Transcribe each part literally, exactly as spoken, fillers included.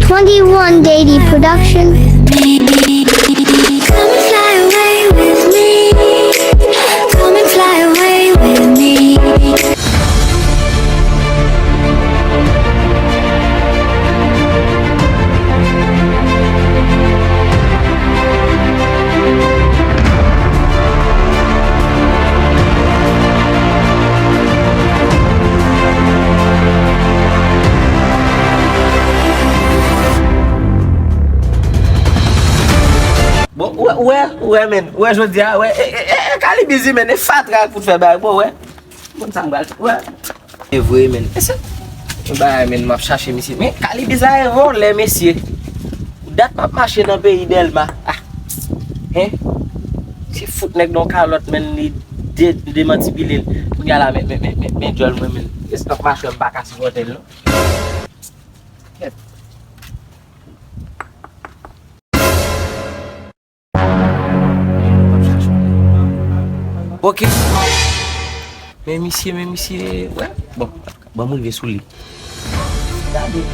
Twenty-one Daily Production. Come and fly away with me. Come and fly away with me. Bon, ou wè, ou wè, ou wè, men, ou wè jodi a, wè, e, e, e, e Kalibizi, men, e fatra pou t fè bagay, bon, wè. Konn sa m pral fè. Wè. E vre, men. E se yon bagay, men, m ap chache misye. Men, Kalibizi a e vòlè, mesye. Dat m ap mache nan peyi Dèlma. Ah. Hen? Se fout nèg nan yon kalòt, men, li de-, demantibile l. Kounye a la, men, men, men, men, men djòl mwen, men. Èske m ap mache, m pa ka sipòte l, non. Ok. Men misye, men misye, wè. Bon, ban m rive sou li. Gade.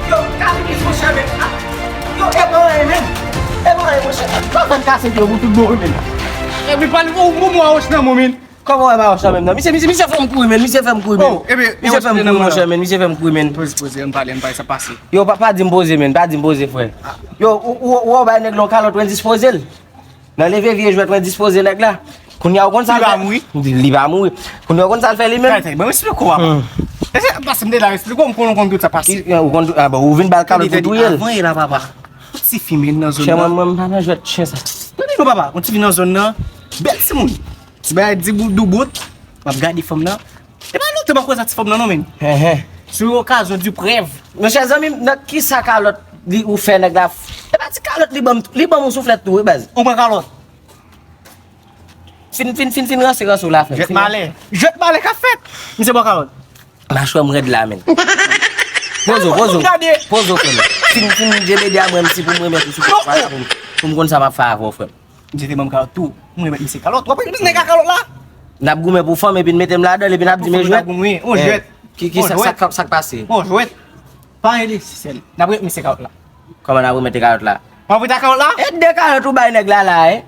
Yo, Kalibizi, monchè, men. Yo, e pa anyen, men. E pa anyen, monchè. Pa fè m kase pye pou tout bon, men. Epi pale, ou, ou, ou, ou, nan men, men. Kòman w wè m a wòch la menm nan? Misye, misye, misye fè m kouri, men. Misye fè m kouri, men. Oh, ebyen, misye fè m kouri, monchè, men. Misye fè m kouri, men. Poze, poze, ann pale, ann pale, sa pase. Yo, pa, pa di m poze, men. Pa di m poze, frè. Yo, ou, ou, ou, ou bay nèg la yon kalòt, ou endispoze l. Nan leve vye jwèt, ou endispoze nèg la. Kounye a, ou konn sa l fè? Li pa mouri. Li, li pa mouri. Kounye a, ou konn sa l fè li menm? Tay, tay, ban m eksplike w, papa. Hmm. E se pase m te la, eksplike w, m konn, m konn tout sa pase. Ki, ou konn, ah, bon, ou vin ba l kalòt pou touye l. Tande, tande, avan e la, papa. Tout ti fi, men, nan zòn nan. Chè, mwen, mwen, m pa nan jwèt chen sa. Tande non, papa, yon ti fi nan zòn nan, bèl timoun. Ti bagay di bout doubout, m ap gade fanm nan. E pa lontan m ap koze ak ti fanm nan non, men. Enhen. Sou yon okazyon di prèv. Monchè zanmi m, nan kisa kalòt li ou fè nèg la? E pa ti kalòt li ban m, li ban m yon souflèt tou, wi, baz. Ou pran kalòt. Fin, fin, fin, fin ranse, ranse w la, frè. Jwèt malè. Jwèt malè k ap fèt. Misye ban w kalòt. Machwè m rèd la, men. Poze w, poze w. Poze w, frè m. Fin, fin jemede a mwen, si pou m remèt ou sou kont pa la pou m, pou m konn sa m ap fè avè w, frè m. Misye te ban m kalòt tou. Mwen remèt misye kalòt. W ap remèt nèg la kalòt la? N ap goumen pou fanm epi n mete m ladan l epi n ap di men jwèt. Wi, on jwèt. Ki, ki, sa, sa, sa, sa k pase? On jwèt. Pa anyen de sèl. N ap remèt misye kalòt la. Kòman n ap remèt kalòt la? W ap remèt kalòt la? E de kalòt ou bay nèg la la, e?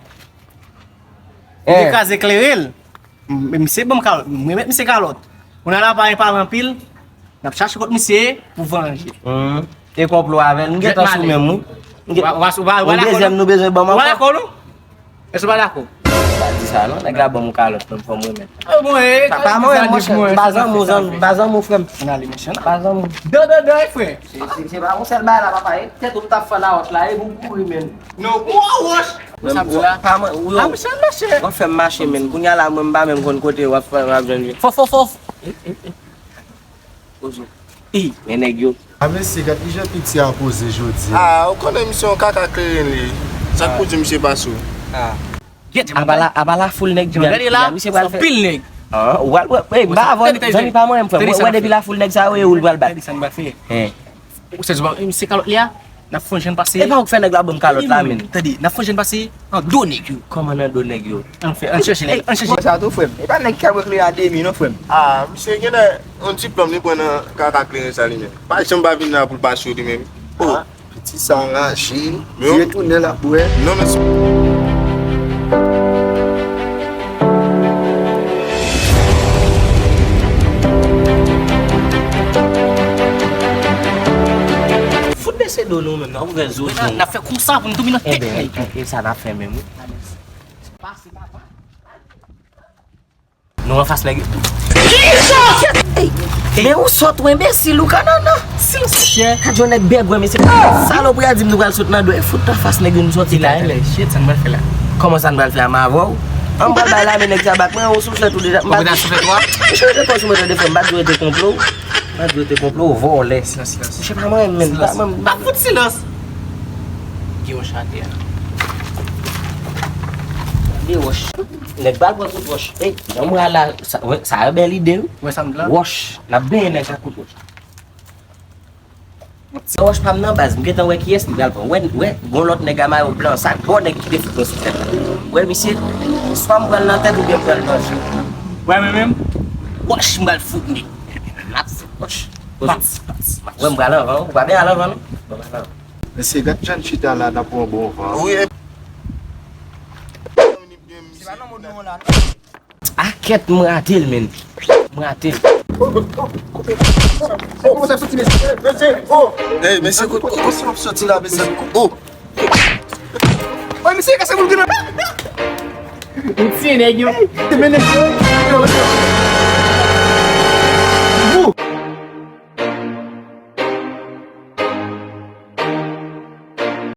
Li kraze klere l. M-, misye ban m kalòt, m remèt misye kalòt. Kounye a la pa gen pale anpil, n ap chache kot misye ye pou vanje. Hmm. E konplo avè l, m gentan sou menm wi. M gen-, wa, wa, wa, wa, yon dezyèm nou bezwen ban m ankò. Dakò non? Èske w pa dakò? Pa di sa non, nèg la ban m yon kalòt, menm fò m remèt. Sa pa mwen, monchè, m pa zanmi w, zanmi, m pa zanmi w, frè m. Ann ale, monchè, ann ale. Pa zanmi w. Dan, dan, dan, e frè. Se, se, se pa yon sèl bagay la, papa, e tèt ou m t ap fann a wòch la, e pou m kouri, men. Non, ou a wòch. Sa m di la. Pa mwen, ou yo. A, monchè, mache. W ap fè m mache, men. Kounye a la, mwen, m pa menm konn kote w ap fè, w ap jwenn li. Fò, fò, fò. Poze w. Ih, men nèg yo. A, mesye, gad kijan piti a poze jodi a. A, ou konnen misye yon kaka kleren li. Sa k pou di misye pase w? A. Apa la, apa la foul nèg ki gade la, misye pral fè. Anpil nèg. A, ou pral wè, ey, m pa avè w, zanmi pa mwen, frè m. Wè, wè depi la foul nèg sa yo ye, ou l pral bat. Tande sa n pral fè. Hen. Ou sèzman, e, misye kalòt li a, n ap fè yon jan pase. E pa ou k fè nèg la ban m kalòt la, men. Tande, n ap fè yon jan pase nan do nèg yo. Kòman nan do nèg yo? Ann fè, ann chèche nèg, ann chèche. Sa tou, frè m. E pa nèg ki ap regle a demi, non, frè m. A, misye genlè yon diplòm li pran nan kaka kleren sa li menm. Pa janm pa vin la pou l pa sou li menm. O, piti sa anraje, vye tounen l ap bwè. Non, men Fout bese do nou menm, n ap ouvè zo nou. N ap fè konsa pou n tonbe nan tèt nèg yo. Ebyen, e sa n ap fè menm, wi. Nou anfas nèg yo. Ey, men ou sòt, ou enbesil, ou kanana. Silans, chè. Gad yon nèg bègwè, mesye. Salopri a di m nou pral sot nan dwèt. Fout anfas nèg yo nou sòti la, e. Shit, sa n pral fè la? Kòman sa n pral fè a, m avè w? An m pral bay lame nèg sa bak mwen, ou souflèt ou deja. M pa di souflèt ou a? Mesye, rete kò sou mwen tande frè m, m pa di w rete konplo. M pa di w rete konplo, vòlè. Silans, silans. Mesye pa mwen menm, pa mwen. Pa fout silans. Gen wòch atè a. Gen wòch. Nèg pral pran kout wòch. Ey, jan m pral la, sa, wè, sa yon bèl ide, wi. Wè sa m di la? Wòch, n ap benyen nèg ak kout wòch. Wòch pa m nan baz, m gentan wè kiyès m pral pran. Wè, wè, gon lòt nèg a mayo blan, sa gwo nèg ki te fout mwen sou tèt la. Wè, misye, swa m pral nan tèt oubyen m pral nan je. Wè, mwen menm, wòch m pral fout li. N ap fout wòch. Wè, m pral anvan, ou pa byen al anvan, non? Bon, m al anvan. Mesye, gad jan n chita la, n ap pran bon van. Wi, e- Se pa nan mòd nou la, non. A kèt, m rate l, menn. M rate l. Kòman sa soti, mesye? Mesye, oh! Ey, mesye, kote, kote, kote w ap soti la, mesye? Oh! Oy, mesye, kase moun grenn. M tiye nèg yo. Te mennen.